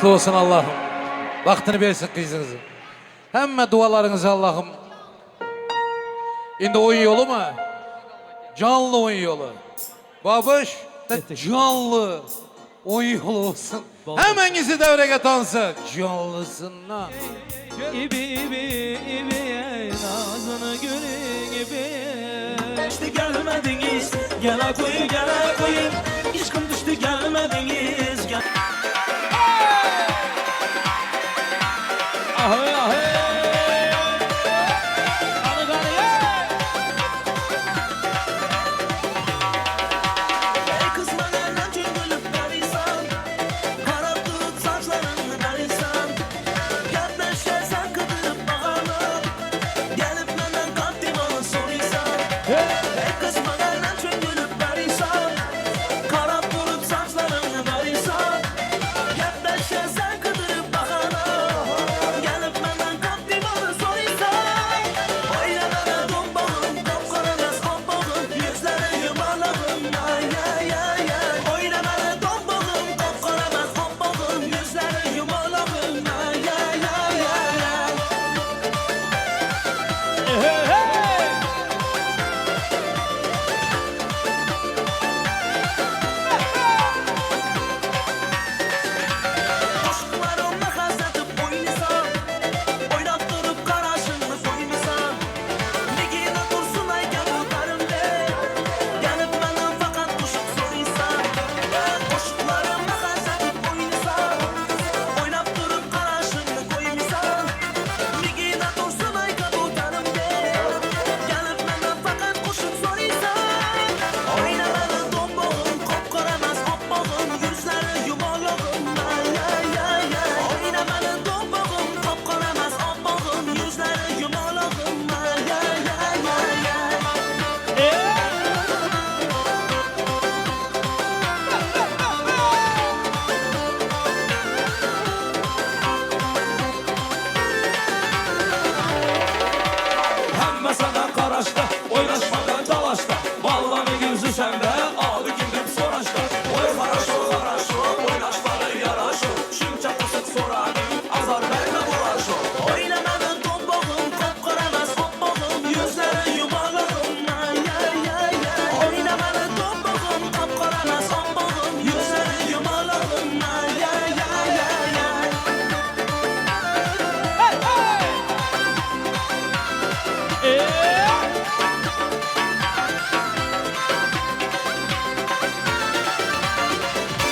Baxtli bo'lsin Allohim. Baxtini bersin qizingizni. Hamma duolaringizni Allohim. Endi o'yin yo'limi? Jonli o'yin yo'li. Bobush, jonli o'yin yo'li bo'lsin. Hammangizni davraga tonsin. Jonlisidan. İbi ibi ibi nazını gülün gibi. Düştü gelmediniz, gel koyu gel koyu. İşkım düştü gelmediniz, gel. Ahoy ahoy. Qani qani ey. Ey kız bana gülüp qaraysan, Qarab turib saçlarını qaraysan. Gaplashasan qidirib bahona, Gelip menden kaptivanı soruyorsan. Ey kız bana gülüp qaraysan, Qarab turib saçlarını qaraysan. Gaplashasan qidirib bahona, Gelip menden kaptivanı soruyorsan. Oyna bana dombağım, qop-qora oppog'im, Yuzlari yumalog'im, ay ay ay ay. Oyna bana dombağım, qop-qora oppog'im, Yuzlari yumalog'im, ay ay ay ay ay. Hey hey. Qo'shiqlarimni hazratib o'ynasan, O'ynab turib qarashingni qo'ymaysan. Nigina tursun ay kabutarimdek, Kelib mendan faqat qo'shiq so'raysan. Qo'shiqlarimni hazratib o'ynasan, O'ynab turib qarashingni qo'ymaysan. Nigina tursun ay kabutarimdek, Kelib mendan faqat qo'shiq so'raysan. Oyna meni do'mbog'im, qop-qora emas oppog'im, Yuzlari yumalog'im, ay ay ay ay. Oyna meni do'mbog'im, qop-qora emas oppog'im, Yuzlari yumalog'im, ay ay ay ay ay. Ey. Hamma sana qarashda, o'ynashmadan talashda, Bolalarning yuzi senda, odi kim deb so'rashda. Oy хорошо, хорошо, o'ynashlari yarashu, Shuncha qo'shiq so'radim, azor berma bo'lashu. Oyna meni do'mbog'im, qop-qora emas oppog'im, Yuzlari yumalog'im, ay ay ay ay. Oyna meni do'mbog'im, qop-qora emas oppog'im, Yuzlari yumalog'im, ay ay ay ay ay. Hey hey. Ey.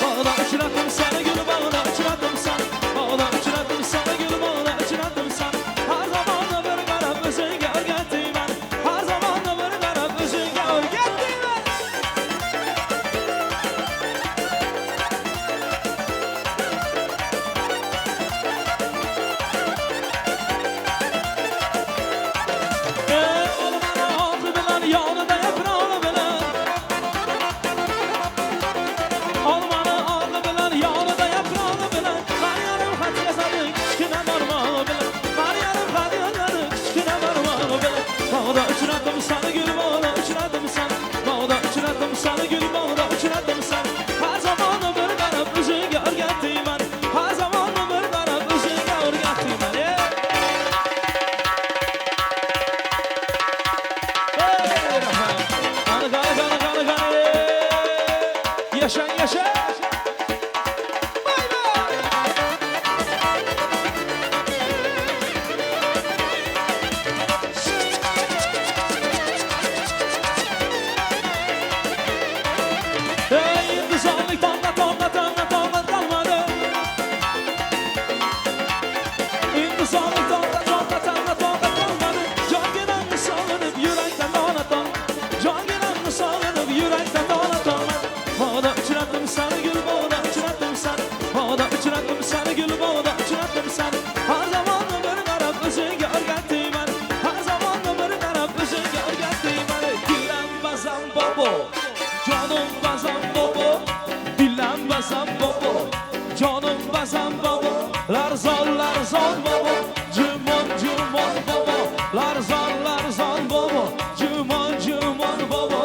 Bağda uçradım seni gül bağda uçradım sen. Bağda uçradım seni gül bağda uçradım sen. Har zaman da bir qarab o'zingga o'rgatding. Har zaman da bir qarab o'zingga o'rgatding. Ey olmani oqi bilan yonida yaprog'i bilan. Olmani oqi bilan yonida yaprog'i bilan. Har yarim xat yozadi kichkina barmog'i bilan. Har yarim xat yozadi kichkina barmog'i bilan. Bog'da uchradim seni gul bog'da uchradim sen. Bog'da uchradim seni gul bog'da uchradim sen. Har zamon bir qarab o'zingga o'rgatding. Har zamon bir qarab o'zingga o'rgatding. Ey! Ey rahmat. Qani qani qani qani qani. Yashang yashang. Vay vay. Ey intizorlik tong'a tong'a tong'a tong'a qolmadi. Intizorlik tong'a tong'a tong'a tong'a qolmadi. Jonginamni sog'inib yurakdan dona ton. Jonginamni sog'inib yurakdan dona ton. Bog'da uchradim seni gul bog'da uchradim seni. Bog'da uchradim seni gul bog'da uchradim seni. Har zamon bir qarab o'zingga o'rgatding. Har zamon bir qarab o'zingga o'rgatding. Dilam bazam bobo, jonim bazam bobo. Dilam bazam bobo, jonim bazam bobo. Larzon larzon bobo, jumon jumon bobo. Larzon larzon bobo, jumon jumon bobo.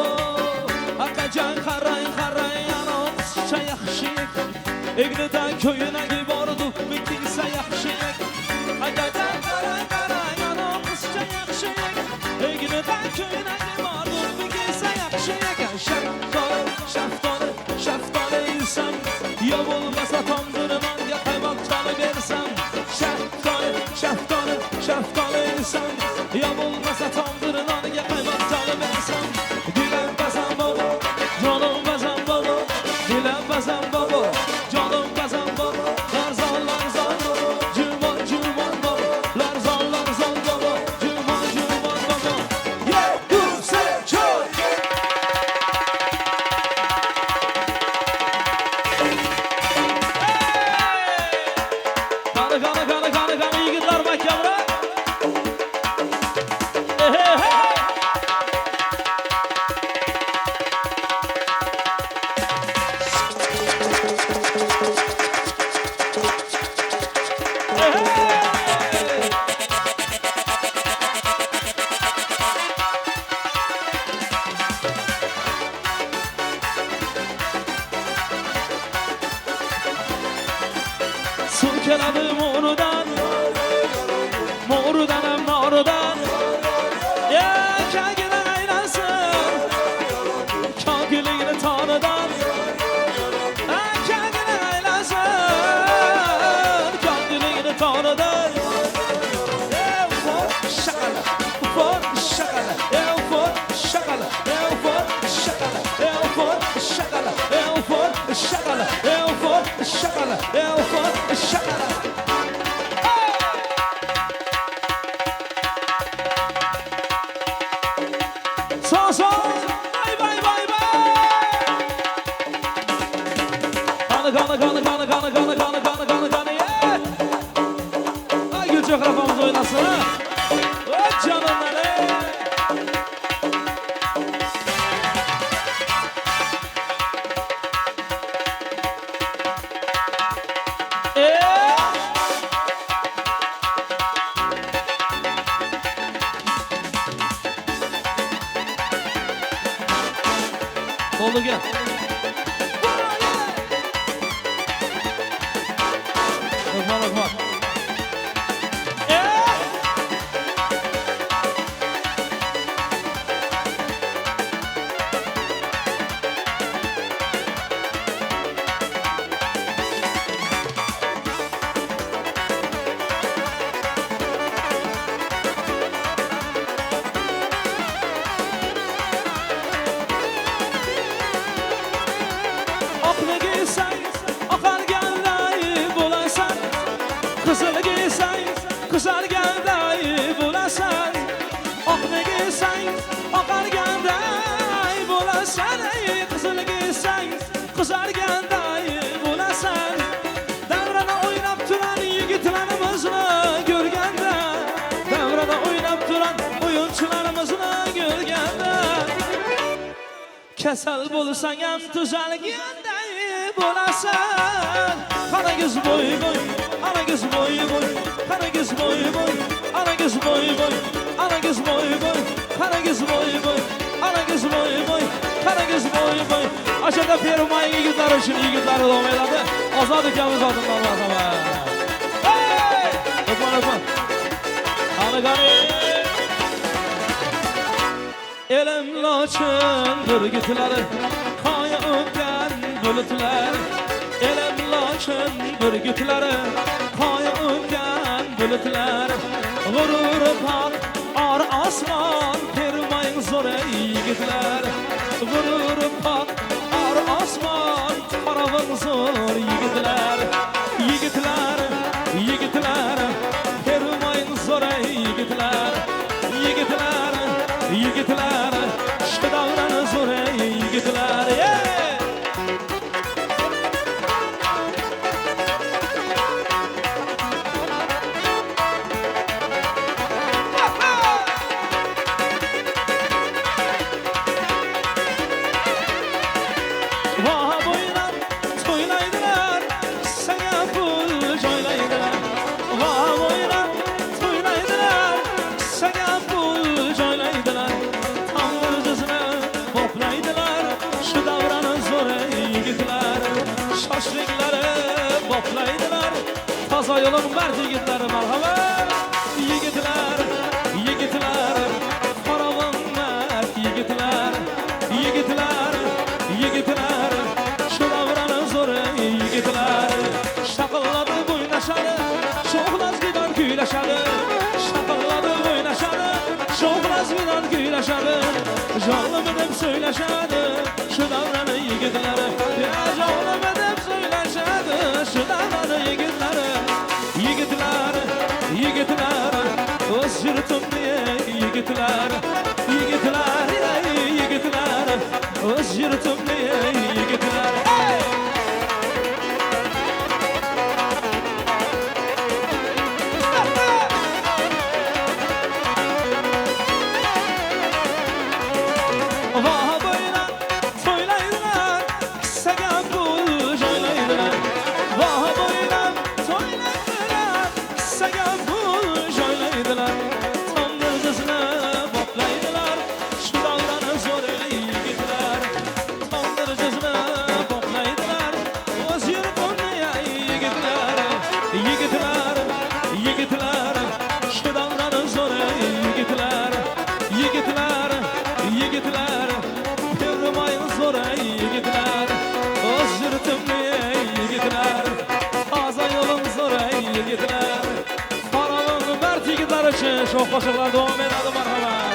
Akajon qarang qarang, ana qizcha yaxshi ekan. Egnidan ko'ynagi bordu. Qani, qani, qani, qani yigitlar mahkamroq. Hey, hey. Suv keladi mo'ridan, mo'ridan ham noridan. Ya kagina aylansin, kokiligini tonidan. Kagina aylansin, kokiligini tonidan. Shaqala, for shaqala, for shaqala, for shaqala, for shaqala, for shaqala, for shaqala, for shaqala. Son son, bay bay bay bay. Qani qani qani qani qani qani qani qani qani qani. Ay Gulchehra opamiz o'ynasin. Voy jonimlar. Oldu gel. Lokman lokman. Oqni giysang oqarganday bo'lasan, qizil giysang qizarganday bo'lasan. Oqni giysang oqarganday bo'lasan, qizil giysang qizarganday bo'lasan. Davrada o'ynab turan yigitlarimizni ko'rganda, davrada o'ynab turan o'yinchilarimizni ko'rganda, kasal bo'lsang ham tuzalganday bo'lasan. Qaragiz bo'y bo'y, anagiz bo'y bo'y, qaragiz bo'y bo'y, anagiz bo'y bo'y, anagiz bo'y bo'y, qaragiz bo'y bo'y, anagiz bo'y bo'y, qaragiz bo'y bo'y. Aşağıda Perumay yigitlar uchun yigitlar davom etadi. Ozod ukamiz oldindan marhamat. Hey! O'pman o'pman. Qani qani. Elim lochin burgutlari, qoya o'pgan bulutlar. Elim lochin burgutlari, qoya o'pgan bulutlar. G'ururi pok or osmon, termang zo'r yigitlar. G'ururi pok or osmon, qarovin zo'r yigitlar. Yigitlar, yigitlar, termang zo'r yigitlar. Yigitlar, yigitlar, shu davran zo'r yigitlar. Vah bo'ylab to'ylaydilar, senga pul joylaydilar. Vah bo'ylab to'ylaydilar, senga pul joylaydilar. Tamburjizni boplaydilar, shu davrani zo'r yigitlar. Shoshliklari boplaydilar, toza yo'lim mard yigitlari marhamat. Yigitlar, yigitlar, qorovul mard yigitlar. Yigitlar, yigitlar, shu davrani zo'r yigitlar. Shaqillatib o'ynashadi, sho'xlazgidan kuylashadi. Shaqillatib o'ynashadi, sho'xlazgidan kuylashadi. Jonimi deb so'ylashadi, shu davrani yigitlari. Ya jonimi deb so'ylashadi, shu davrani yigitlari. Yigitlar, yigitlar, o'z yurtimni yigitlar. Yigitlar, yigitlar, o'z yurtimni yigitlar. Hey! Narsaga pul joylaydilar, tandir boplaydilar. Shu davrani zo'r yigitlar, tandir boplaydilar. O'z yurtimni yigitlar, yigitlar, yigitlar. Shu davrani zo'r yigitlar, yigitlar, yigitlar. Termay zo'r yigitlar, o'z yurtimni yigitlar. Toza yo'lim zo'r yigitlar. Qorovul mard yigitlar uchun sho'x qo'shiqlar davom etadi, marhamat.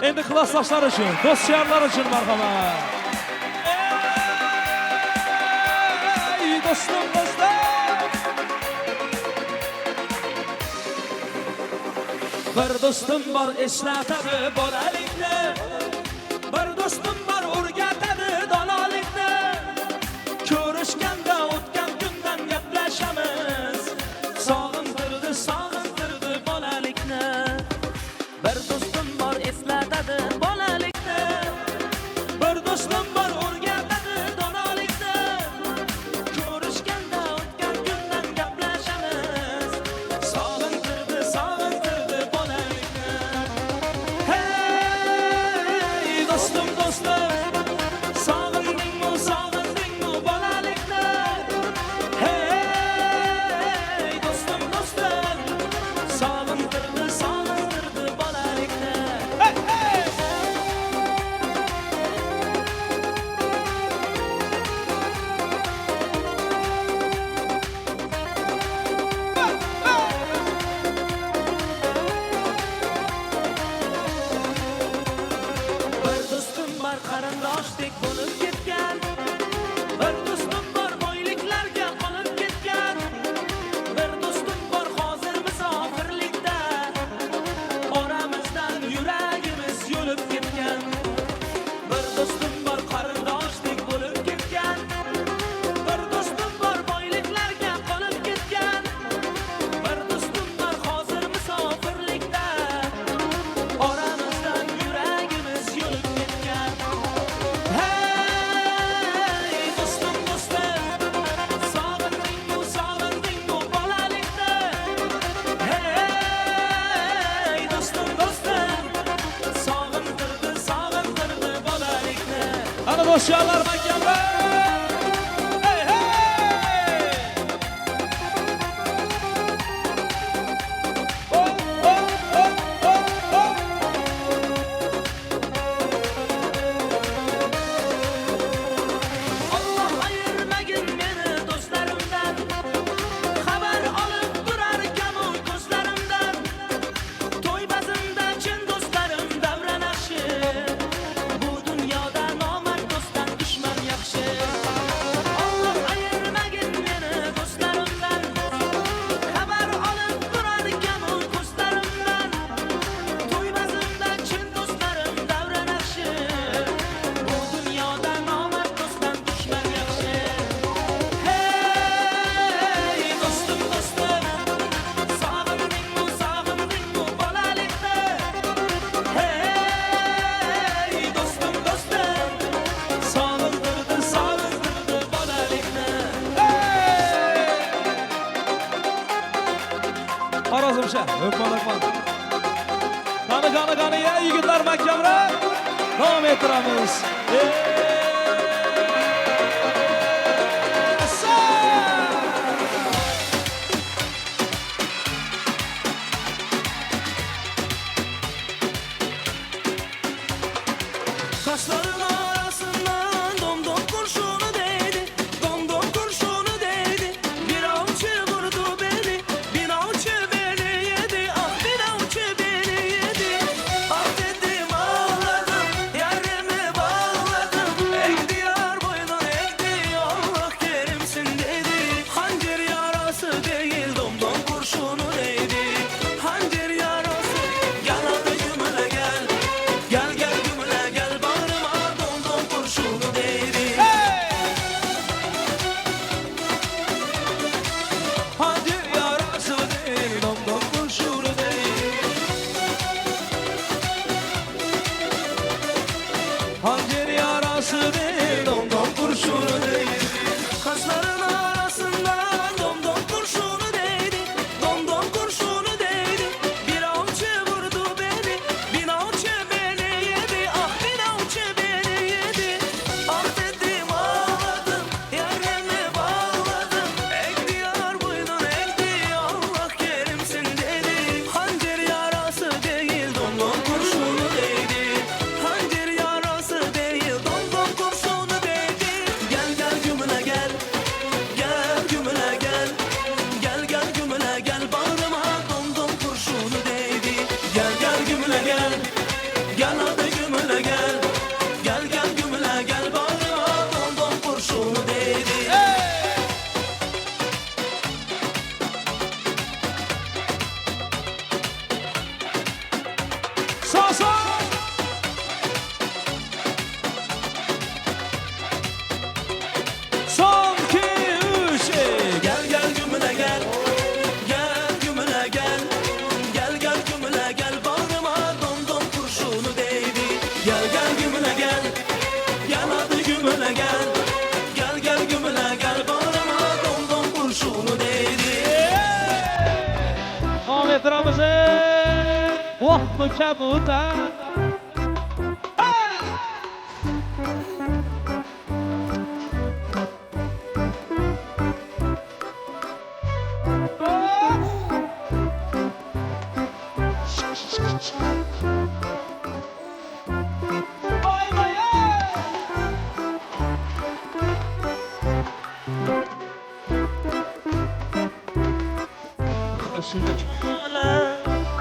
Endi klassdoshlar uchun, do'st yorlar uchun marhamat. Ey do'stim, do'stlar. Bir do'stim bor eslatadi bolalikni, bir do'stim bor o'rgatadi donolikni. Ko'rishganda o'tgan kundan gaplashamiz. Sog'intirdi, sog'intirdi bolalikni. Bir do'stim bor eslatadi bolalikni, Bir do'stim bor o'rgatadi donolikni. Ko'rishganda o'tgan kundan gaplashamiz. Sog'intirdi, sog'intirdi bolalikni. Hey do'stim, do'stim, sog'indingmi, sog'indingmi bolalikni? Hey do'stim, do'stim, sog'intirdi, sog'intirdi bolalikni. Hey, hey! Bir do'stim bor qarindoshdek bo'lib ketgan, Bir do'stim bor boyliklarga qolib ketgan. Bir do'stim bor hozir musofirlikda, Oramizdan yuragimiz yo'lib ketgan. Bir do'stim bor qarindoshdek bo'lib ketgan, Bir do'stim bor boyliklarga qolib ketgan, Bir do'stim bor hozir musofirlikda, oramizdan yuragimiz yo'lib ketgan. Hey do'stim, do'stim, sog'indingmi, sog'indingmi bolalikni? Hey do'stim, do'stim, sog'intirdi, sog'intirdi bolalikni. Ana do'stlar mahkamlar. Hey, hey! Oh, oh, oh, oh, oh. Alloh ayirmagin meni do'stlarimdan, xabar olib turar kamu ko'zlarimdan. To'y bazmda chin do'stlarim davra naqshi, bu dunyoda nomard do'stdan dushman yaxshi. Alloh ayirmagin meni do'stlarimdan, xabar olib turar kamu ko'zlarimdan. To'y bazmda chin do'stlarim davra naqshi, bu dunyoda nomard do'stdan dushman yaxshi. Hey do'stim, do'stim, sog'indingmi, sog'indingmi bolalikni? Hey do'stim, do'stim, sog'intirdi, sog'intirdi bolalikni. Hey! Xorazmsha, o'pman, o'pman. Qani, qani, qani, ya yigitlar mahkamroq. Davom ettiramiz. Esa! Kaşların arasından domdom kurşunu değdi, domdom kurşunu değdi. Bir avcı vurdu beni, bir avcı beni yedi, ah bir avcı beni yedi. Ah dedim ağladım, yarimi bağladım, Davom ettiramiz. Voh bu kabutar.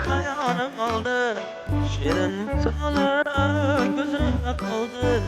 Hayalim oldu, şirin gözüm kaldı.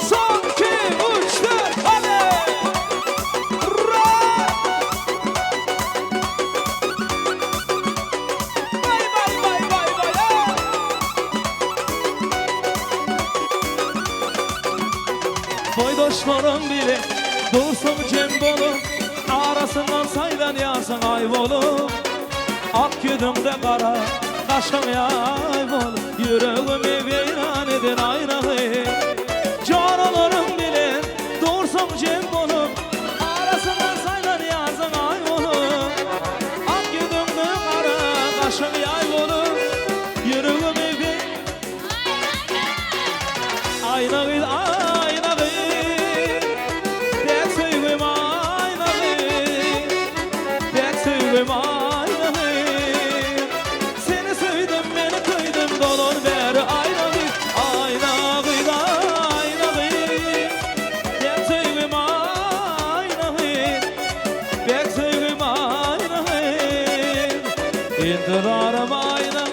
Son 2, 3, 4, hadi! Qaşlarım bile dursun cem bolup, arasından saylanıyorsun ay bolup. Ak yüzümde kara kaşın yay bolup, yüreğimi viran eden aynağı. Caralarım bile dursun cem bolup, arasından saylanıyorsun ay bolup. Ak yüzümde kara kaşın yay bolup, yüreğimi viran aynağı. Seni sevdim, beni kıydım, dolun ver aynağı, aynağı, aynağı. Pek sevdim aynağı, pek sevdim aynağı. İntidarım aynağı.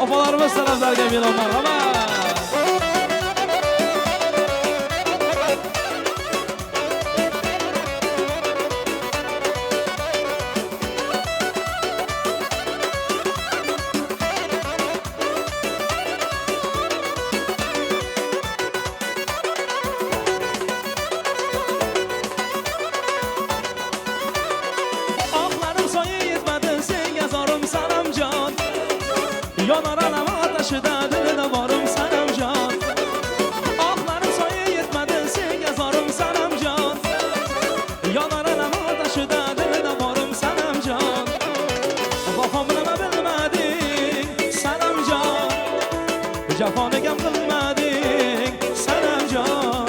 Ofalarımız taraflar gemiyle merhaba. Yanar alem ateşi de dilde varım sanam can. Ahlarım sayı yetmedi sen yazarım sanam can. Yanar alem ateşi de dilde varım sanam can. Vafamı neme bilmedin sanam can. Cefanı gem kılmadın sanam can.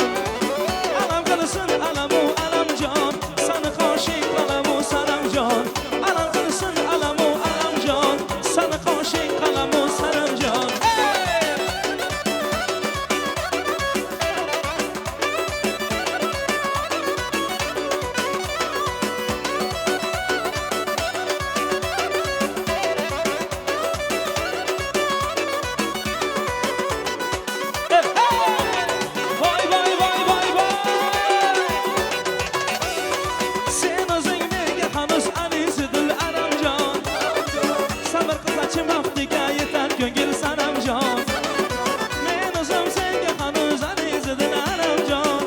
Alem kılsın alemu alem can. Sana karşı kalemu sanam can. Alem kılsın alemu alem can. Sana karşı kalemu sanam can. Vay vay vay vay vay. Sen özün nega hanuz anisidir anamcan. Sabır qilsachi baxtiga yetar ko'ngil sanamjon. Men o'zim senga hanuz anisidir anamjon.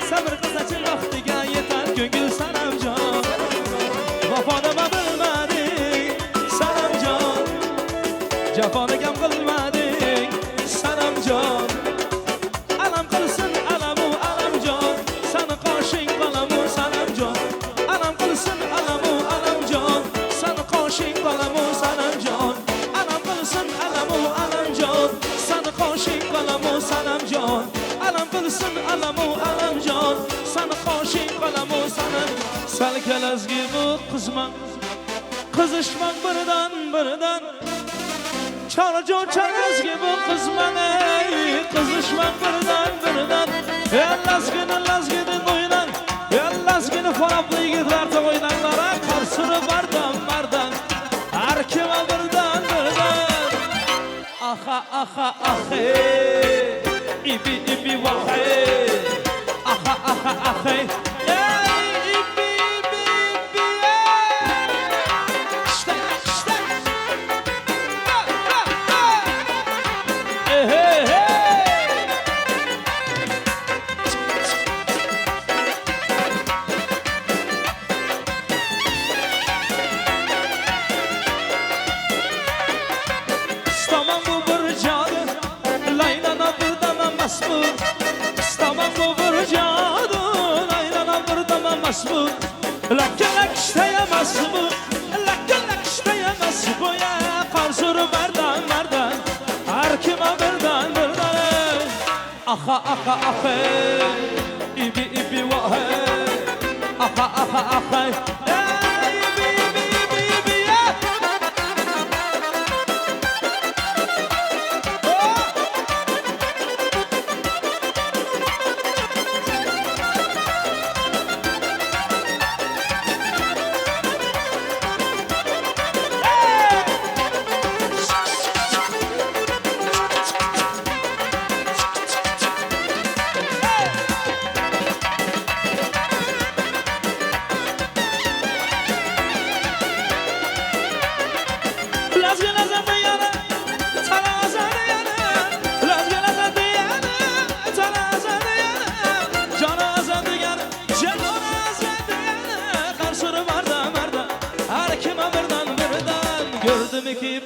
Sabr qilsachi baxtiga yetar ko'ngil sanamjon. Vafoni bilmading sanamjon. Jafoni kam qilmading sanamjon. Alam qilsin alamu alamjon. Sani qoshing qalamu sanamjon. Alam qilsin alamu alamjon. Sani qoshing qalamu sanamjon. Alam qilsin alamu alamjon. Sani qoshing qalamu sanamjon. Alam qilsin alamu alamjon. Sani qoshing qalamu sanam. Sal kalazgi bu qizman, qizishmang birdan birdan. Çarco çarızgi bu kızman ey, kızışman birden birden. El lazgini lazgini oynan, el lazgini faraplı yiğitler oynanlara. Karsını bardan bardan, her kime birden birden. Aha aha ah ey, ibi ibi vah ey. Aha aha ah ey, ey ibi ibi ibi ey. İşte işte. Hey hey hey. İstemem bu bir cadı, laylana bir dememez bu. İstemem bu bir cadı, laylana bir dememez bu. Lakin işleyemez bu, lakin işleyemez bu ya. Karsuru merdan merdan, her kime birden birden. Aha aha ah ey, ibi ibi vah ey. Aha aha ah ey, ey ibi ibi ibi ibi ya.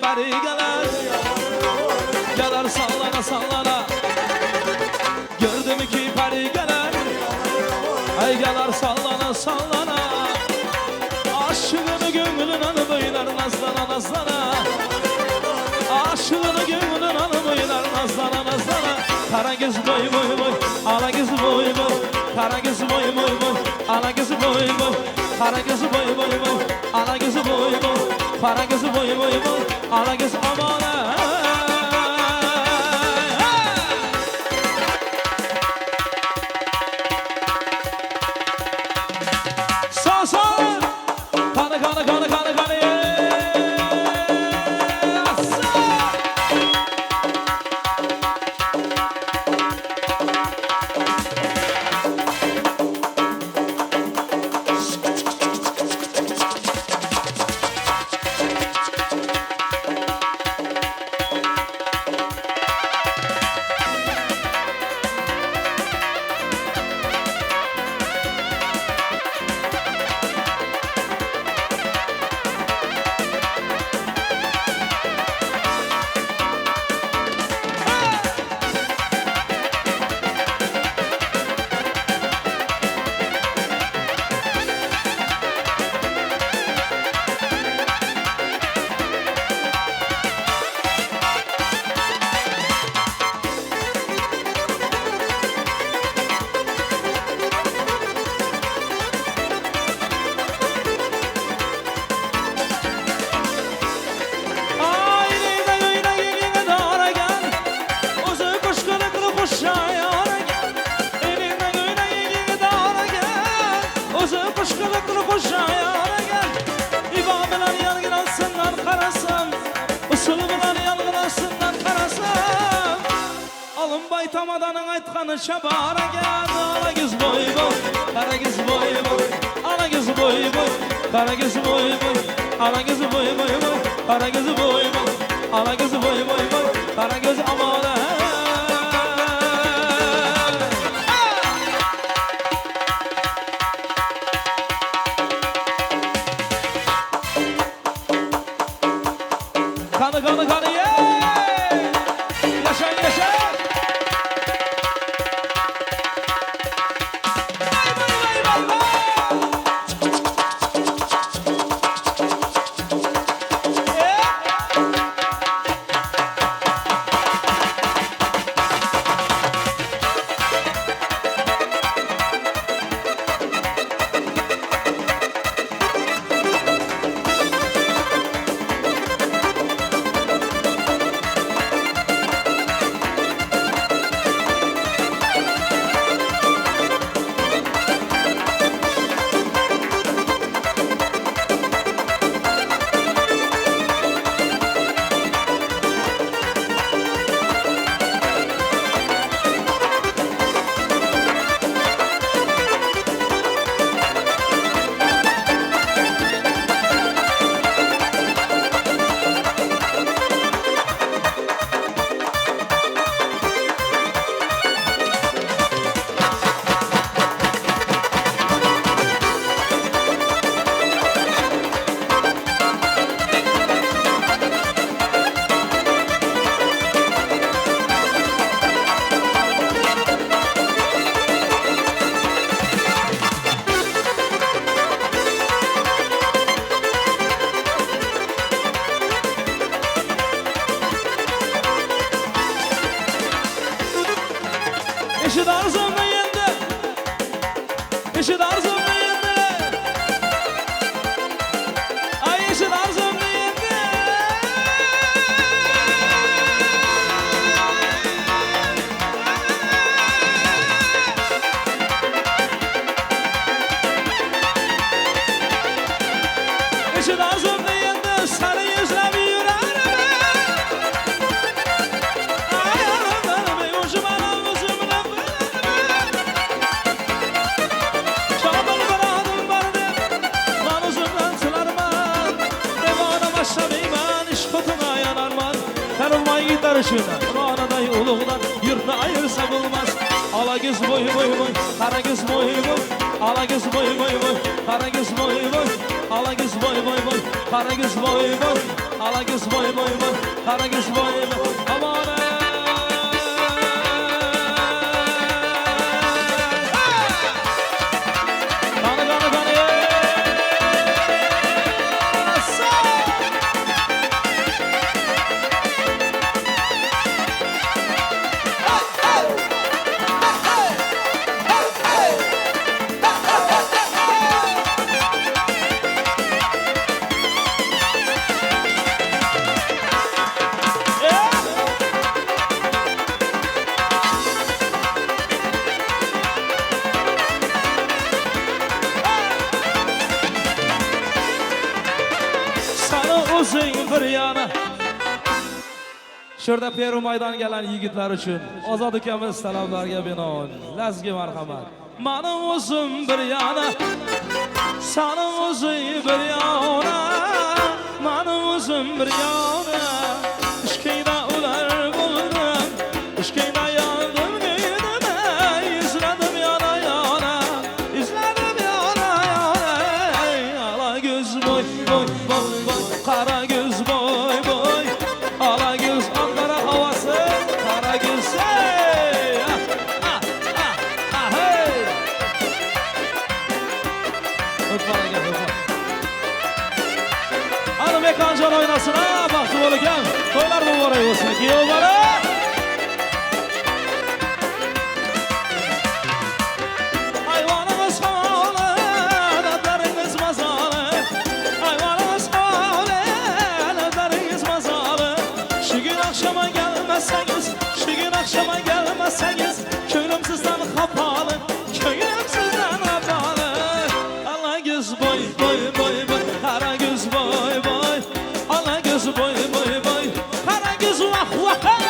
pari gelir. Gelir sallana sallana. Gördüm ki pari gelir. Ay gelir sallana sallana. Aşığını gönlün alıp nazlana nazlana. Aşığını gönlün alıp nazlana nazlana. Karagöz boy boy boy, alagöz boy boy. Karagöz boy boy boy, alagöz boy boy. Karagöz boy boy boy, alagöz boy boy. Karagöz boy boy boy, alagöz aman. Sağ sağ. Kana kana kana kana kana. Yurtna ayırsa bulmaz. Ala göz boy boy boy, kara göz boy boy. Ala göz boy boy boy, qara göz boy boy, ala göz boy boy boy, qara göz boy boy, ala göz boy boy boy, qara göz boy boy. Aman ey! Qani qani qani! Şurada Perumaydan gelen yigitlar uchun Ozod ukamiz salomlarga binoan lazgi marhamat. Mani o'zim bir yana, sani o'zing bir yana, mani o'zim bir yana. Ishqingda ular bo'ldim, ishqingda yondim kuydim, izladim yana yana, izladim yana yana. Ala göz boy boy boy boy, qara göz boy boy, ala göz Ankara havası, qara göz hey! Ah, ah, ah, ah, hey! Öpme gel, öpme. Hanım Ekancan oynasın ha, baktım olurken. Toylar mübarek olsun, giyiyor bana. Hayvanımız havalı, dertlerimiz mazalı. Hayvanımız havalı, dertlerimiz mazalı. Şu gün akşama gelmezseniz, şu gün akşama gelmezseniz, könlüm sizden kapalı, könlüm sizden kapalı. Ala göz boy boy boy boy, kara göz boy boy, ala göz boy boy boy, kara göz vah vah hey!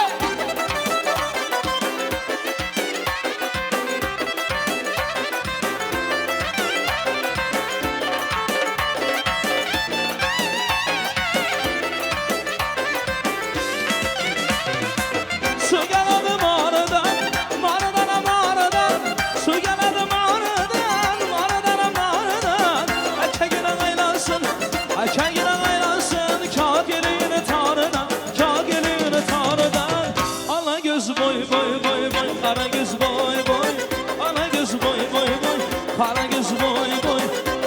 Su geldi mağaradan, mağaradan mağaradan, su geldi mağaradan, mağaradan mağaradan. Erkeğine aylansın, erkeğine aylansın, kâgilini tanrıdan, kâgilini tanrıdan. Ala göz boy boy boy boy, kara göz boy boy, ala göz boy boy boy, kara göz boy boy,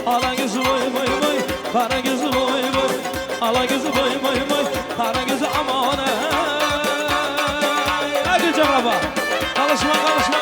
ala göz boy boy boy, kara göz boy boy, ala göz boy boy boy, kara göz aman ey. Hadi Cevaba. Kalışma kalışma.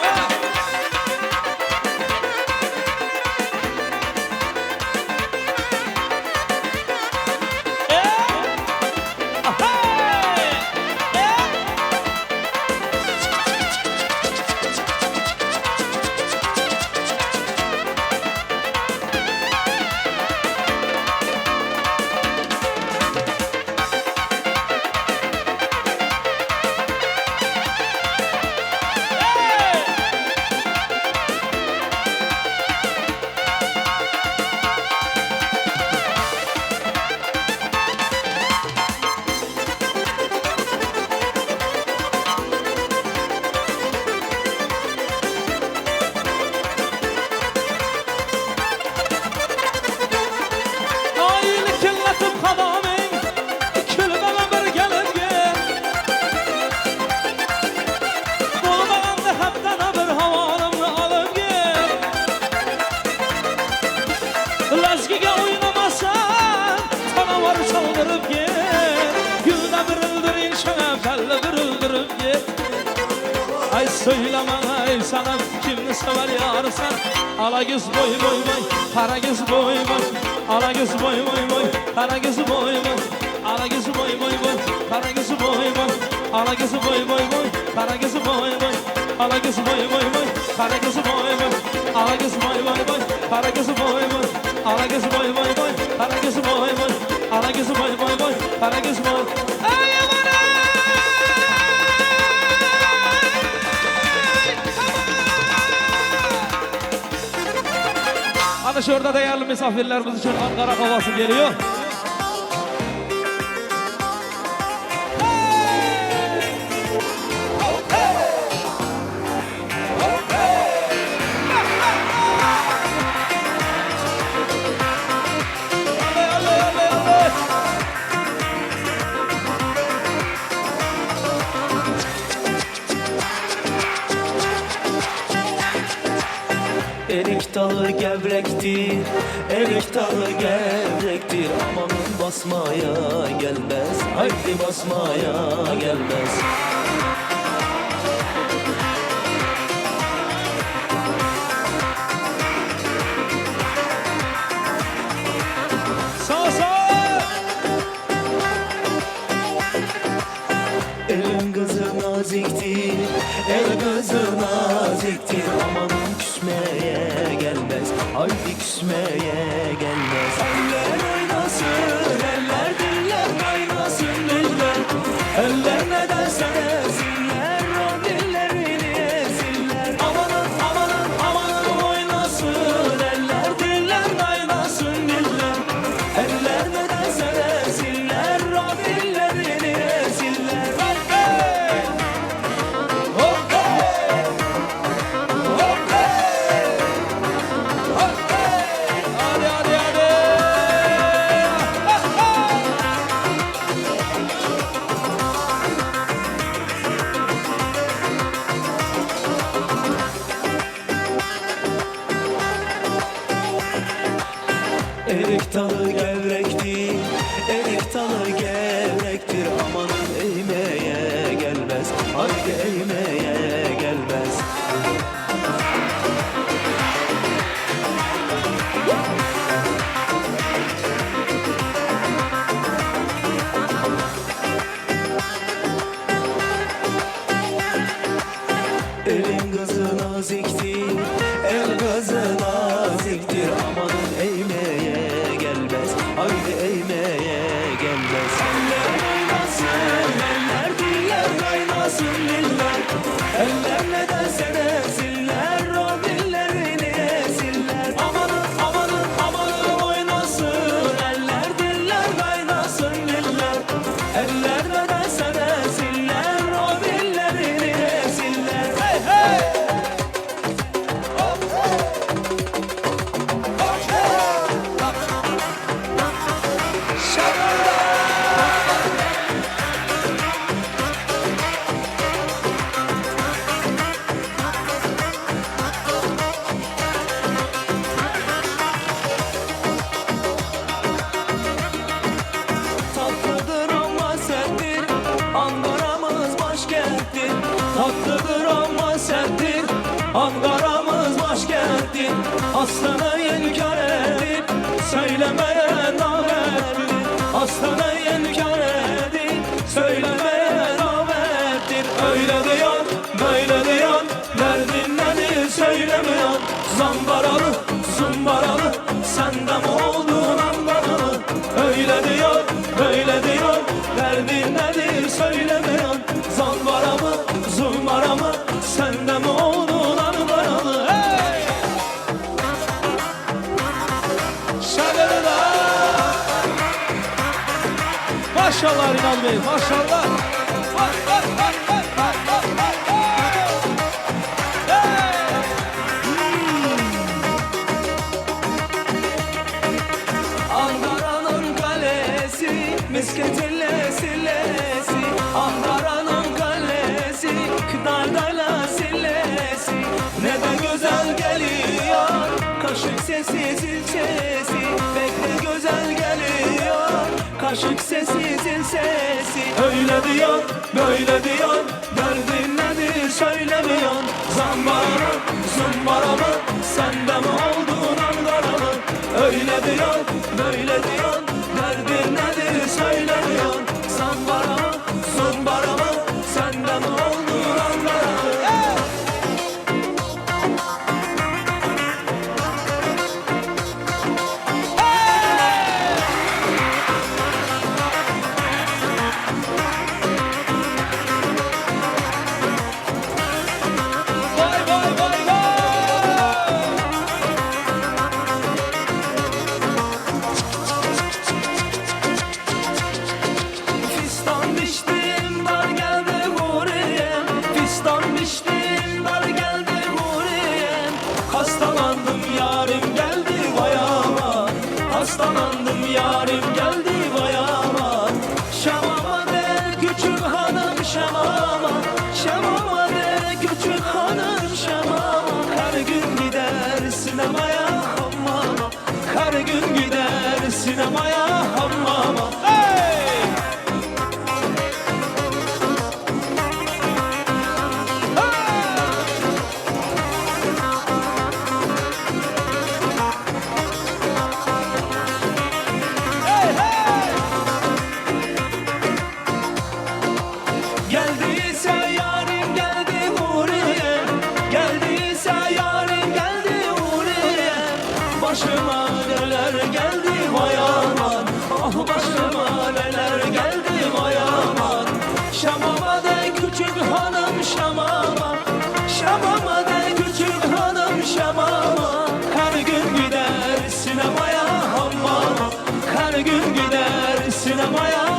Ay söyleme ay sana kimni sever yarsan. Ala göz boy boy boy, kara göz boy boy, ala göz boy boy boy, kara göz boy boy, ala göz boy boy boy, kara göz boy boy, ala göz boy boy boy, kara göz boy boy, ala göz boy boy boy, kara göz boy boy, ala göz boy boy boy, kara göz boy boy, ala göz boy boy boy, kara göz boy boy, ala göz boy boy boy, kara göz boy. Ay aman ay! Ana şurada değerli misafirlerimiz için Ankara havası geliyor. Hey! Hey! gevrektir, erik dalı gevrektir. Amanın basmaya gelmez, haydi basmaya gelmez. Sağ sağ. Elin kızı naziktir, el kızı naziktir. Amanın küsmeye gelmez, haydi küsmeye gelmez. Eller oynasın, eller diller kaynasın diller. Eller ne derse desinler, o dillerini ezsinler. Amanın amanın amanın oynasın, eller diller kaynasın diller. Eller ne derse desinler, o dillerini ezsinler. Hey! Hop hey! Hop hey! Hop hey! Hadi hadi hadi! Ha, ha! Erik dalı gevrektir, erik dalı gevrektir. Amanın eğmeye gelmez, haydi eğmeye gelmez. Elin kızı naziktir, el kızı naziktir. Amanın eğmeye gelmez, haydi eğmeye gelmez. Eller oynasın, eller diller kaynasın diller. Eller ne derse desinler, o dillerini ezsinler. Amanın amanın amanın oynasın, eller diller kaynasın diller. Eller ne derse desinler, o dillerini ezsinler. Hey hey! Hop hey! Hop hey! Şakırda! Tatlıdır ama serttir, Ankara'mız başkenttir. Tatlıdır ama serttir, Ankara'mız başkenttir. Aslanı inkar edip söylemeye namerttir. Aslanı inkar edip söylemeye namerttir. Öyle diyor, böyle diyor, derdin nedir söylemiyor. Zambaralı, zumbaralı, sen de mi oldun Ankaralı? Öyle diyor, böyle diyor, derdin nedir söylemiyor. Zambara mı, zumbara mı, sen de mi oldun Ankaralı? Hey! Şakırda! Maşallah Rinal Bey, maşallah. Bak bak bak bak bak bak bak. Hey! Ankara'nın kalesi, misketille sillesi. Ankara'nın kalesi, dardayla sillesi. Ne de güzel geliyor, kaşık sesi zil sesi. Pek de güzel geliyor, kaşık sesi zil sesi. Öyle diyor, böyle diyor, derdin nedir söylemiyor. Zambara mı, zumbara mı, sen de mi oldun Ankaralı? Öyle diyor, böyle diyor, derdin nedir söylemiyor. Zambara mı, zumbara mı, sen de mi oldun Ankaralı? Hey! Vay vay vay vay!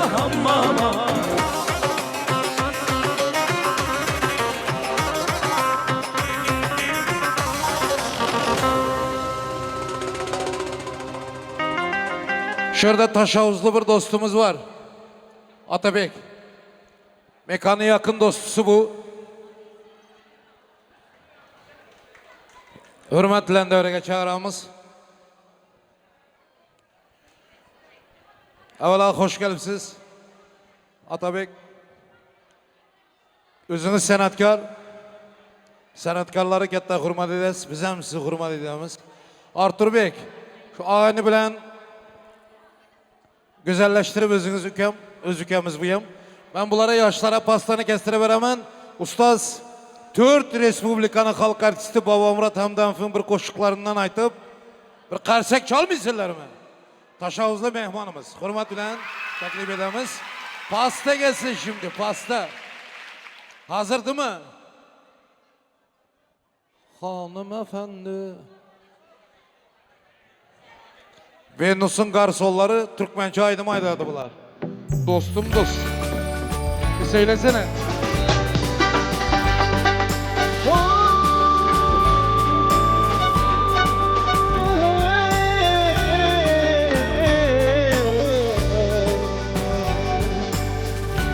Hammama. Şurada Taşavuzlu bir dostumuz var. Atabek. Mekanı yakın dostusu bu. Hürmetle devreye çağıramız. Evvela hoş gelipsiz. Atabek. Özünüz sanatkar. Sanatkarları katta hurmat edesiz. Biz hem sizi hurmat edemiz. Artur Bek, şu ağayını bilen güzelleştirip özünüz ükem, öz ükemiz buyum. Ben bunlara yaşlara pastanı kestire Ustaz Türk Respublikanı halk artisti Babamurat Hamdanov'un bir koşuklarından aytıp bir karsek çalmıyorsunlar mı? Taşavuzlu mehmanımız. Hürmet bilen teklif edemiz. Pasta gelsin şimdi pasta. Hazır değil mi? Hanımefendi. Venus'un garsonları Türkmençe aydım aydadı bunlar. Dostum dost. Bir söylesene.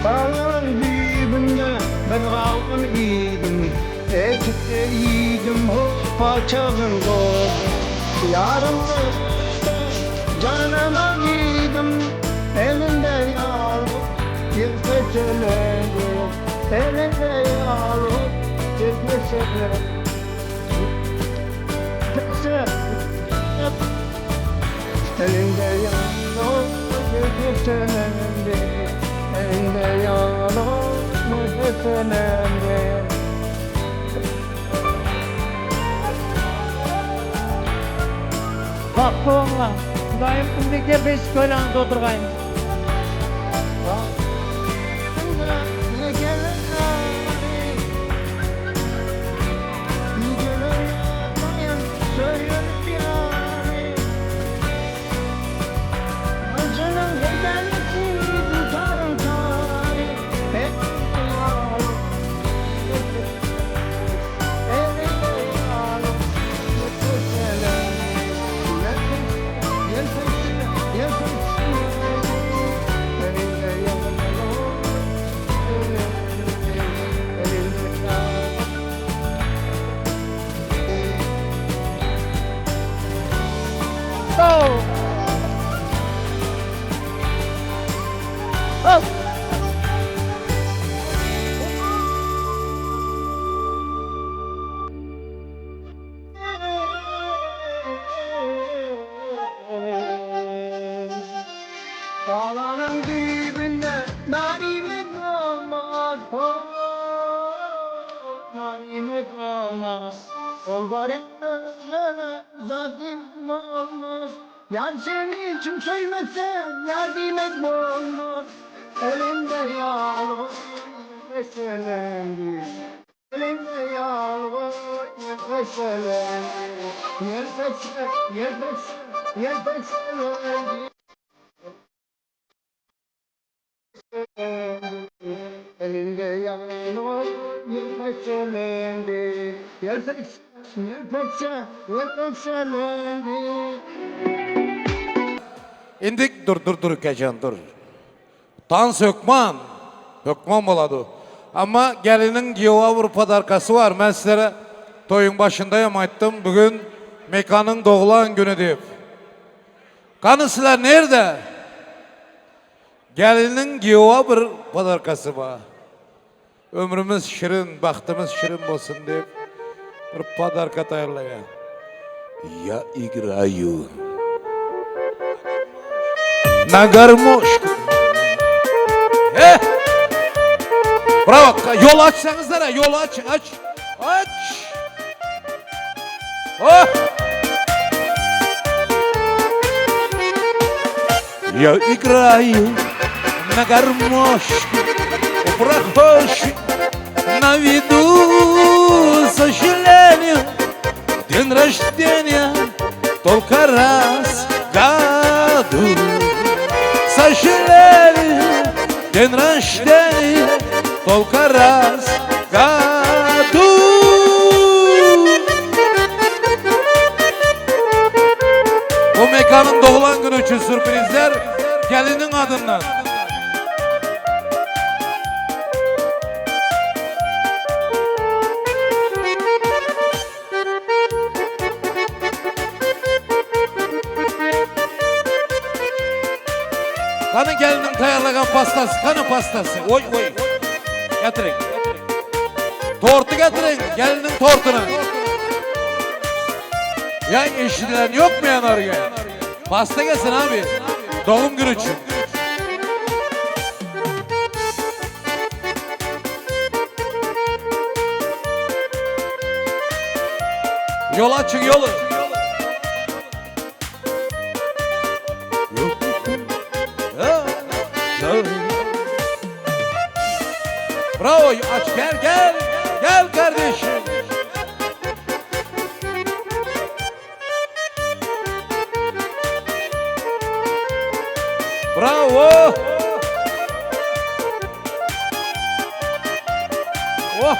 Dağların dibinde ben kaldım idim. Etikte idim hoppa çalın doğdum. Yarım canıma giydim. Elinde yağlı bir peçelendi. Elinde yağlı bir peçelendi. Elinde yağlı bir peçelendi. Elinde yağlı bir peçelendi. Bak bolma. Dayım kundaki beş koylan doldurgayım. Go. Oh. Dağların dibinde narime kalmaz, oh, narime kalmaz. O garip zatim olmaz. Yar seni için söymese yardım olmaz. Elimde yağlı meselendi. Elimde yağlı meselendi. Yer peçe, yer peçe, yer peçelendi. Elinde yanıyor bir peçelendi. Yer peçe, yer peçe, yer peçelendi. İndik dur dur dur Kecan dur. Dans hökman. Hökman boladı. Ama gelinin Giova bir padarkası var. Ben sizlere toyun başındayım ayttım. Bugün mekanın doğulan günü deyip. Kanı sizler nerede? Gelinin Giova bir padarkası var. Ömrümüz şirin, bahtımız şirin olsun deyip bir padarka tayarlayan. Я играю на гармошку. Eh! Bravo. Yol açsanızlara. Yol aç, aç. Aç. Oh! Я играю на гармошке у прохожих на виду сожалению. День рождения только раз в году. Сожалению, День рождения только раз в году. Bu mekanın doğulan günü için sürprizler gelinin adından. Kanı gelinin tayarlagan pastası, kanı pastası. Oy oy. Getirin. Tortu getirin, gelinin tortunu. Ya eşidilen yok mu yanarga? Pasta gelsin abi. Doğum günü için. Yol açın yolu. Bravo, aç gel gel. Gel kardeşim. Bravo. Oh.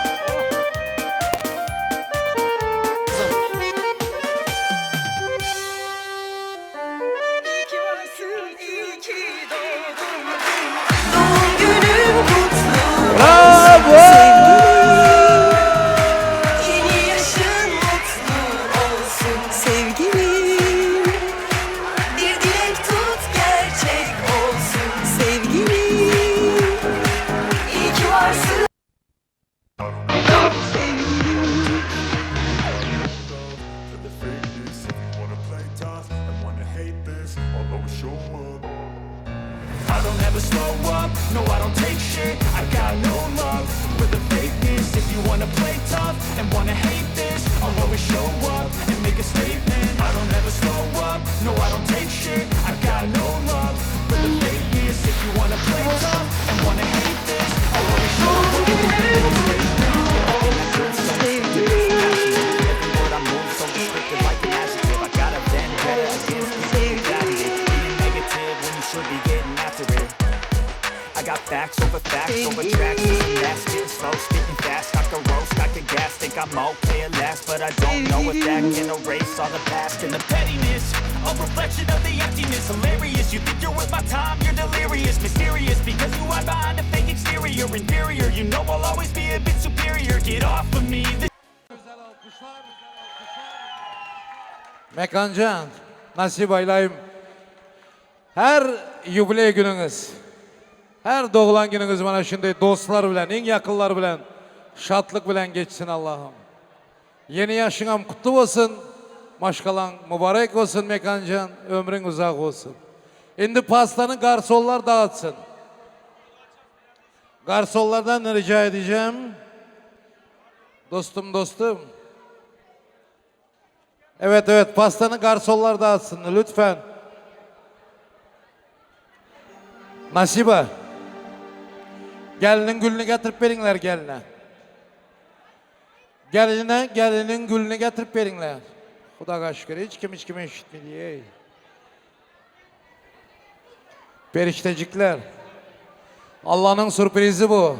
İyi ki varsın, iyi ki doğdun. Doğum günün kutlu. Bravo. Yeni yaşın mutlu olsun sevgilim. Bir dilek tut gerçek olsun sevgilim. İyi ki varsın. Sevgilim. For the fakeness, if you wanna play tough and wanna hate this, I'll always show up. I don't ever slow up, no I don't take shit. I got no love for the fakeness. If you wanna play tough and wanna hate this, I'll always show up and make a statement. I don't ever slow up, no I don't take shit. I got no love for the fakeness. If you wanna play tough and wanna hate this, I'll always show up and make a statement. Every word I move so descriptive like an adjective. I got a vendetta against people who doubted it. Being negative when you should be getting after it. I got facts over tracks, this and that, spitting slow, spitting fast. I could roast, I could gas, think I'm okay at last. But I don't know if that can erase all the past and the pettiness. A reflection of the emptiness, hilarious. You think you're worth my time, you're delirious, mysterious. Because you hide behind a fake exterior, inferior. You know I'll always be a bit superior. Get off of me. This Mekancan, nasip aylayım. Her yubiley gününüz, her doğulan gününüz bana şimdi dostlar bilen, en yakınlar bilen, şatlık bilen geçsin Allah'ım. Yeni yaşın kutlu olsun, maşkalan mübarek olsun Mekancan, ömrün uzak olsun. Şimdi pastanı garsonlar dağıtsın. Garsonlardan rica edeceğim. Dostum dostum. Evet evet, pastanı garsonlar dağıtsın lütfen. Nasiba. Gelinin gülünü getirip veringler geline. Geline gelinin gülünü getirip veringler. Xudoga şükür hiç kim hiç kim eşitmedi. Ey. Periştecikler. Allah'ın sürprizi bu.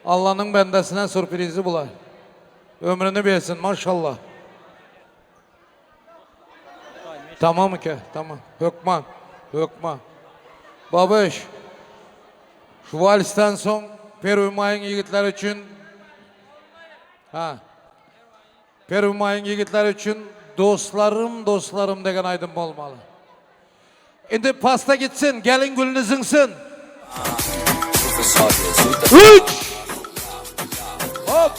Allah'ın bendesine sürprizi bular. Ömrünü versin maşallah. Tamam ki tamam. Hökman. Hökman. Babiş. Şu valsten son Первый mayın yigitler için ha. Первый mayın yigitler için dostlarım dostlarım degen aydın olmalı. Şimdi pasta gitsin, gelin gülünü zıngsın. 3 Hop.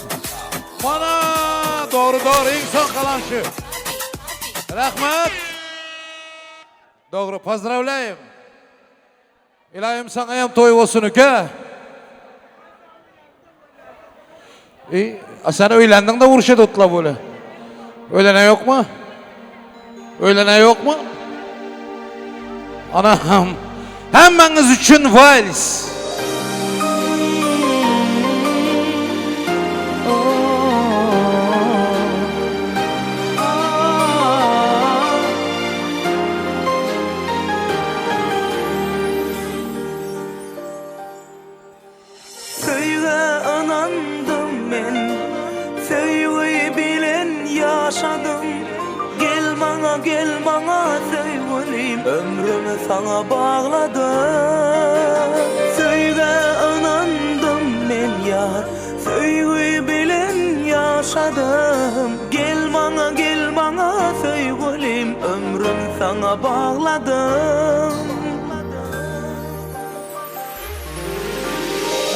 Bana doğru doğru en son kalan şu. Rahmat. Doğru, поздравляем. İlahim sana hem toy olsun uka. İyi, sen öylendin de vuruşa tutla böyle. Öylene yok mu? Öylene yok mu? Anam. Hemmeniz için vals. Ömrümü sana bağladım. Söygä inandım men yar, söygü bilen yaşadım. Gel bana, gel bana söygülim, ömrüm sana bağladım.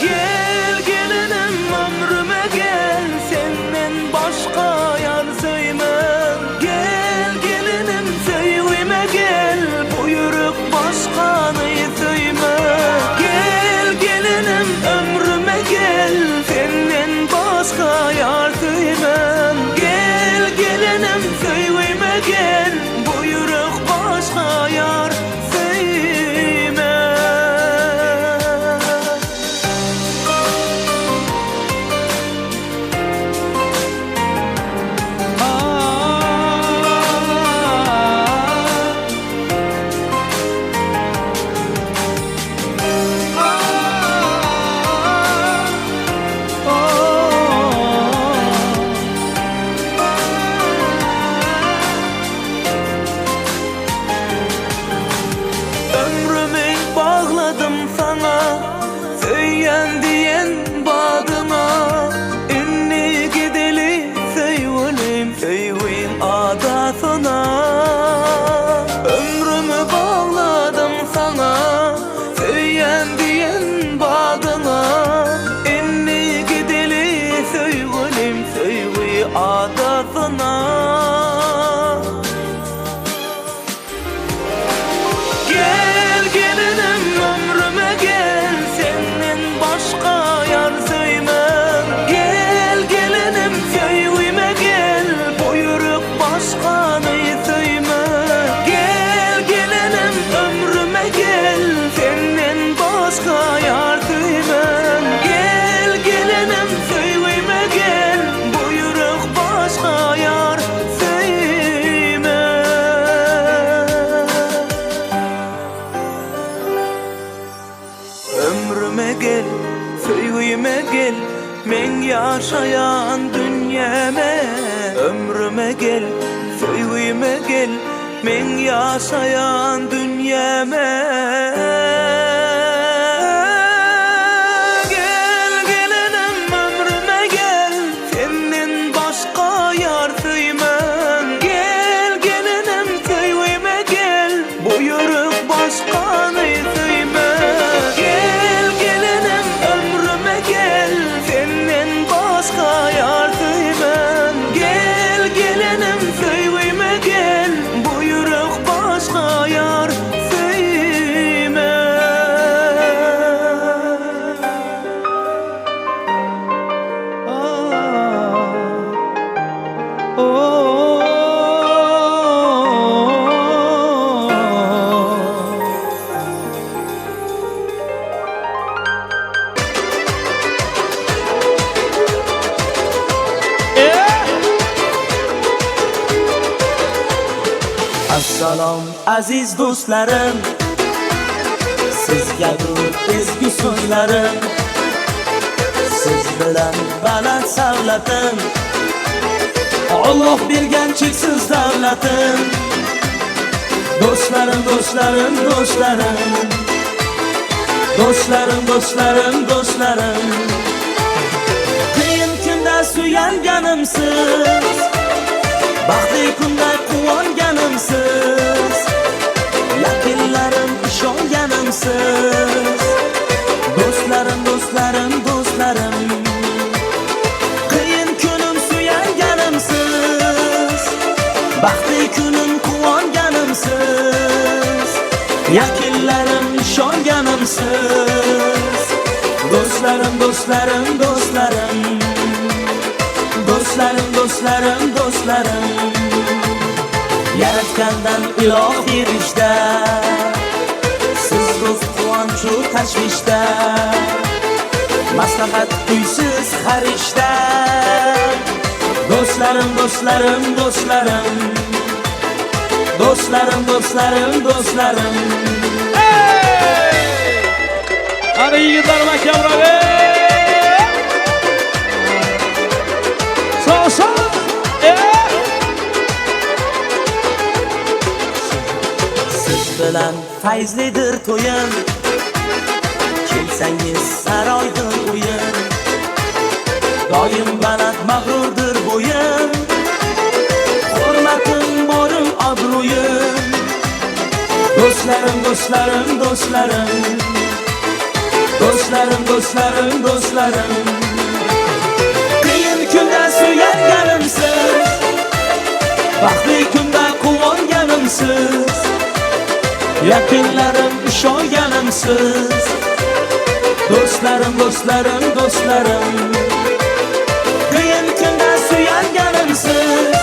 Gel gelinim ömrüme gel, senden başka yar söymem. Gel gelinim söygüme gel, bu yürek başkanı söymem. Gel gelinim ömrüme gel, senden başka yar söymem. Gel gelinim söygüme gel, bu yürek başka yar söymem. Ömrümü bağladım sana, söyyen diyen badıma. Ünlü gideli söyleyim, söyleyim adasına. Ömrümü bağladım sana, söyyen diyen badıma. Ünlü gideli söyleyim, söyleyim adasına. Gel gelinim ömrüme gel, senden başka yar söymem. Gel gelinim söygüme gel, bu yürek başkanı söymem. Gel gelinim ömrüme gel, senden başka yar söymem. Gel gelinim söygüme gel, bu yürek başka yar söymem. Ömrüme gel, söygüme gel, men yaşayan dünyeme. Ömrüme gel, söygüme gel, men yaşayan dünyeme. Gel gelinim ömrüme gel, senden başka yar söymem. Gel gelinim söygüme gel, bu yürek başkanı söymem. Gel gelinim ömrüme gel, senden başka yar söymem. Gel gelinim söygüme gel, bu yürek başka yar söymem. Assalom aziz do'stlarim, sizga bu ezgu so'zlarim. Siz bilan baland savlatim, Alloh bergan cheksiz davlatim. Do'stlarim, do'stlarim, do'stlarim, do'stlarim, do'stlarim, do'stlarim. Qiyin kunda suyanganimsiz, baxtli kunda quvonganimsiz, yaqinlarim ishonganimsiz. Do'stlarim, do'stlarim, do'stlarim. Qiyin kunim suyanganimsiz, baxtli kunim quvonganimsiz, yaqinlarim ishonganimsiz. Do'stlarim, do'stlarim, do'stlarim, do'stlarim, do'stlarim, do'stlarim. Yaratgandan iloh berishda, siz do'st quvonchu tashvishda, maslahat uysiz har ishda. Do'stlarim, do'stlarim, do'stlarim, do'stlarim, do'stlarim, do'stlarim. Ana yigitlar mahkamroq. Sağ sağ. Siz Bilan fayzlidir to'yim, kelsangiz saroydir uyim. Doim baland mag'rurdir bo'yim, hurmatim borim obro'yim. Do'stlarim, do'stlarim, do'stlarim, do'stlarim, do'stlarim, do'stlarim. Qiyin kunda suyanganimsiz, baxtli kunda quvonganimsiz, yaqinlarim ishonganimsiz. Do'stlarim, do'stlarim, do'stlarim. Qiyin kunda suyanganimsiz,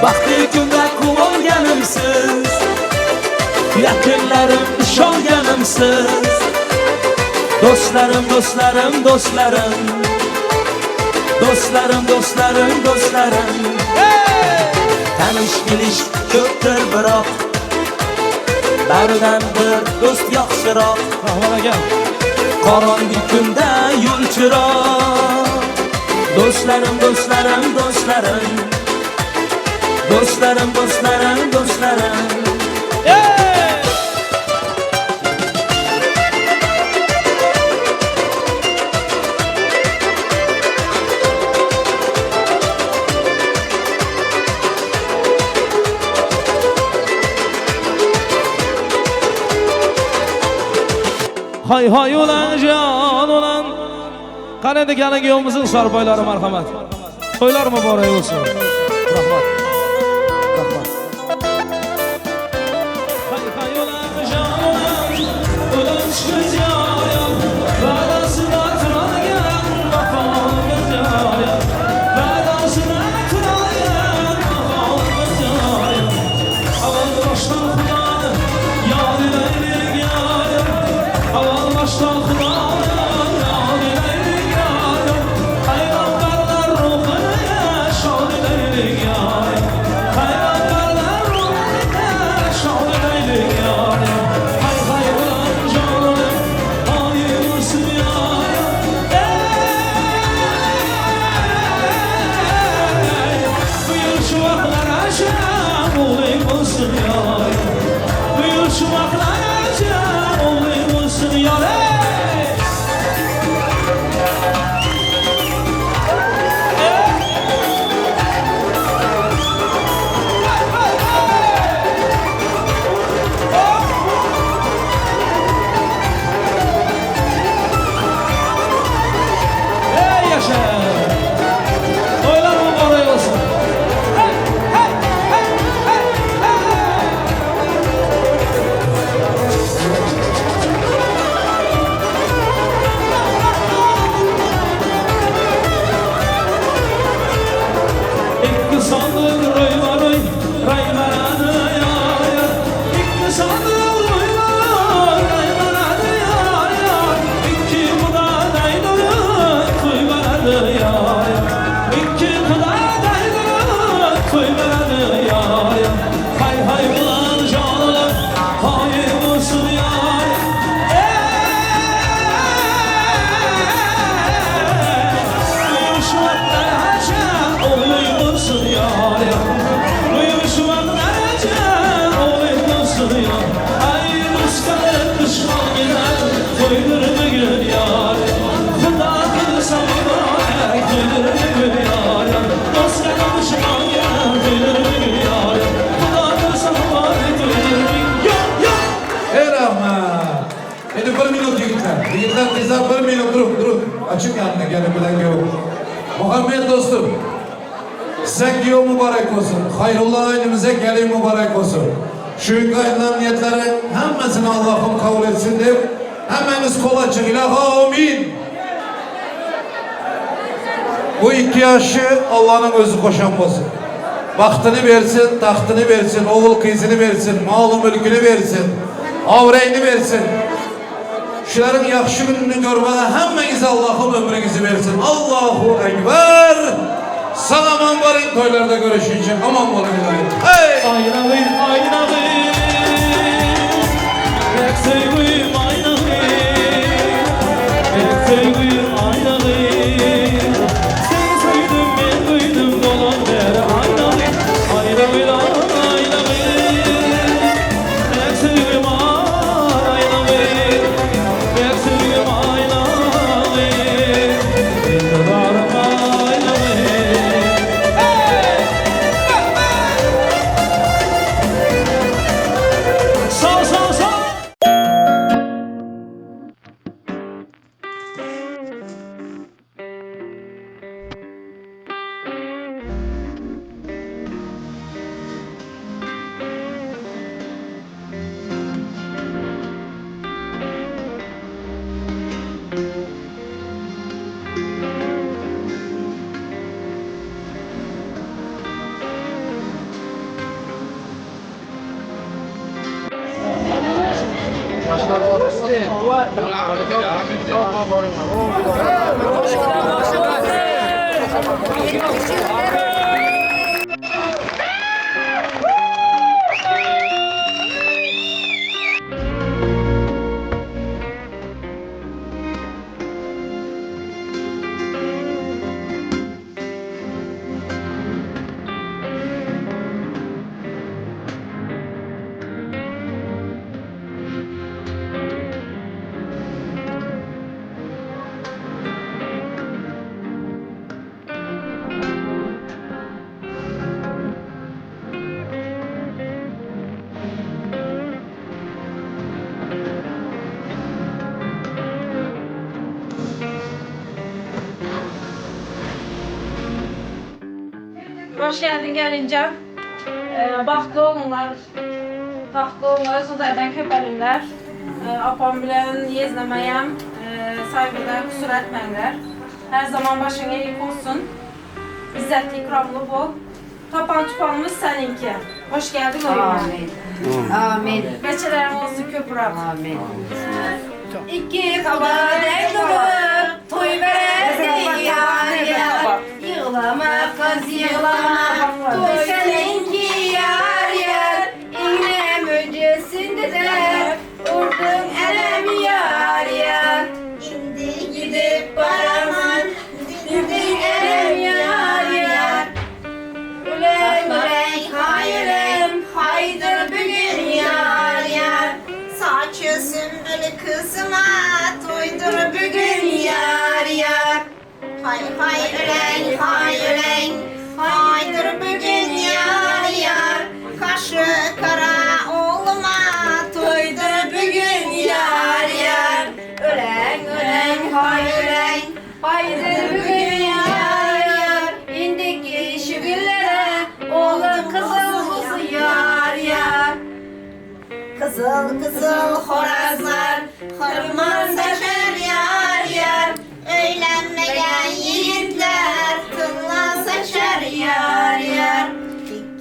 baxtli kunda quvonganimsiz, yaqinlarim ishonganimsiz. Do'stlarim, do'stlarim, do'stlarim, do'stlarim, do'stlarim, do'stlarim. Tanish bilish ko'pdir biroq, baridan bir do'st yaxshiroq. Rahmat aka. Qorong'i kunda yo'l chiroq. Do'stlarim, do'stlarim, do'stlarim, do'stlarim, do'stlarim, do'stlarim. Hay hay ulan jon ulan. Qani endi kelin kuyovimizning sarpoylari marhamat. To'ylar muborak bo'lsin. Rahmat. Rahmat. Hay hay ulan jon ulan. Ulan chiqar va'dasida turadigan vafoli joy. Va'dasida turadigan vafoli joy. Avval boshdan Xudoni yod elaylik yorim. Avval boshdan Xudoni yod elaylik yorim. Payg'ambarlar ruhini shod elaylik yorim. Payg'ambarlar ruhini shod elaylik yorim. Hay hay ulan jonim, oy bo'lsin yorim. Ey, bu yil shu vaqtlar ajab o'g'ling bo'lsin yorim. Bu yil shu vaqtlar ajab o'g'ling bo'lsin yorim. Ey yaşa! To'ylar muborak bo'lsin. Hey, hey, hey, hey, hey! Ikki sondir ro'yma-ro'y raymarani yor yor. Ikki sondir ro'yma-ro'y raymarani yor yor. Ikki xudoday durib to'y beradi yor yor. Ikki xudoday durib to'y beradi yor yor. Hay hay ulan jonim, hoy bo'lsin yor. Ey, shu vaqtlarcha o'g'ling bo'lsin yor yor. Shu vaqtlarcha o'g'ling bo'lsin yor. Ay do'stlar dushmangina to'ydir bugun yor. Xudo qilsa muborak to'ydir bugun yor. Do'stlar dushmangina to'ydir bugun yor. Xudo qilsa muborak to'ydir bugun yor yor. Ey rahmat. Endi bir minut yigitlar. Yigitlar, qizlar bir minut durun, durun. Açın yanına gelin bilan kuyov. Muhammed dostum. Size kuyov mübarek olsun. Hayrullah ailemize gelin mübarek olsun. Şu ayılan niyetlerin hemmesini Allah'ım kabul etsin deyip hemmeniz kol açın. İlahi amin. Bu iki yaşı Allah'ın özü koşan olsun. Bahtını versin, tahtını versin, oğul kızını versin, malı mülkünü versin, avreyini versin. Şuların yaxşı gününü görmeden hemmenize Allah'ım ömrünüzü versin. Allahu Ekber. Sağ aman varın toylarda görüşünce. Aman olun ilahi. Hey! Aynalı, aynalı, pek sevgim aynalı, pek sevgim aynalı. Seni sevdim ben duydum dolan der aynalı, aynalı, aynalı. Pek Hoş geldin gelince. Baxtlı olunlar, taxtlı olunlar, Sudaydan köpəlinlər. Apam bilən yeznəməyəm, saygıda kusur etməyənlər. Her zaman başın eğik olsun. İzzətli, ikramlı bol. Tapan tupanımız seninki. Hoş geldin oyuna. Amin. Amin. Beçələrim olsun köpürəm. Amin. İki kabaret durup toy verdi yar yar. Yığlama kız yığlama, toy seninki yar yar. İğnem öncesinde de vurdun elem yar yar. İndi gidip baraman, dindin elem yar yar. Ulen ulen hayrım, haydır bugün yar yar. Saçı sümbül kızıma toydur bugün yar yar. Hay hay ölen hay ölen haydır bugün yar yar. Kaşı kara oğluma toydur bugün yar yar. Ölen ölen hay ölen haydır bugün yar yar. İndiki şu günlere oğlum kızım olsun yar yar. Kızıl kızıl horazlar hırman seçer yar yar. Öylenmeyen yiğitler tınla seçer yar yar.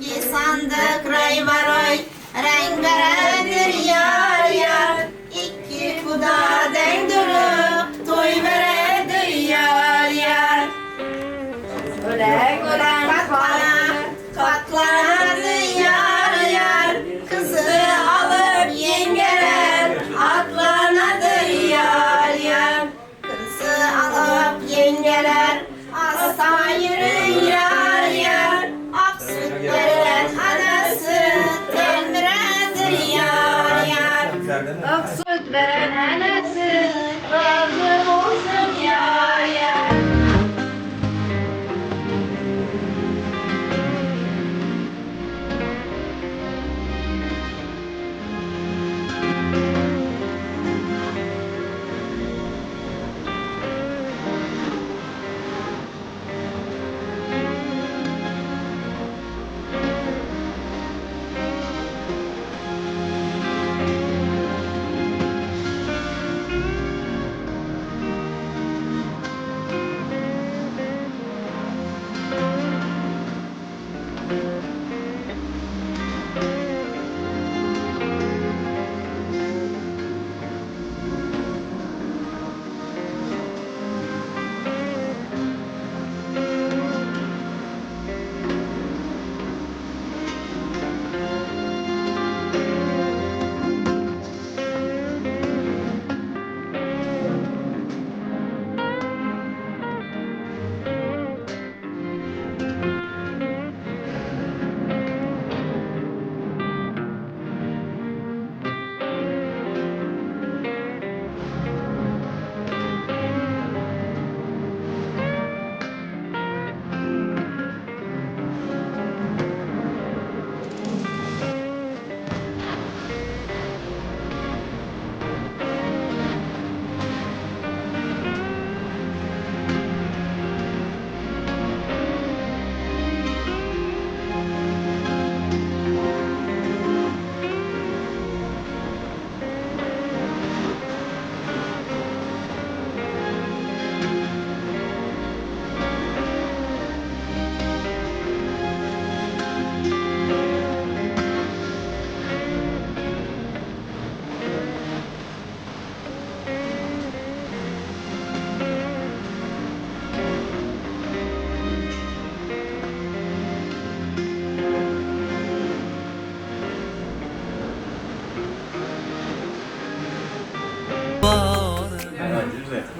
İki sandık rey var oy renk veredir yar yar. İki kuda denk durup toy veredir yar yar. Ölen ölen Katlana katlanadı yar yar. Kızı alıp yengeler atlanadı yar yar. Kızı alıp yengeler hasta yürü yar yar. Ak süt veren anası telmiredir yar yar. Ak süt veren anası razı olsun yar yar.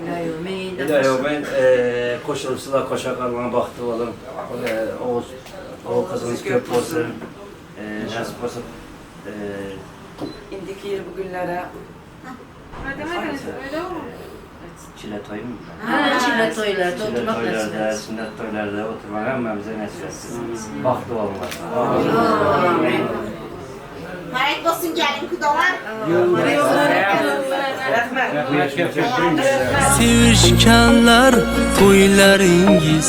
Nasipmi? Iloyo men qo'shilib sizlar qo'sha qalman baxtli bo'ling. O'g'il o'g'il qizingiz ko'p bo'lsin. Nasip bo'lsa Indiki yil bugunlari chilla to'ymi? Ha, chilla to'ylarda Chilla o'tirmoq nasib to'ylarda, etsin. sunnat to'ylarda o'tirmak hammamizga nasib etsin. Baxtli bo'linglar. Marak bo'lsin kelin kudalar. Sevishganlar to'ylaringiz.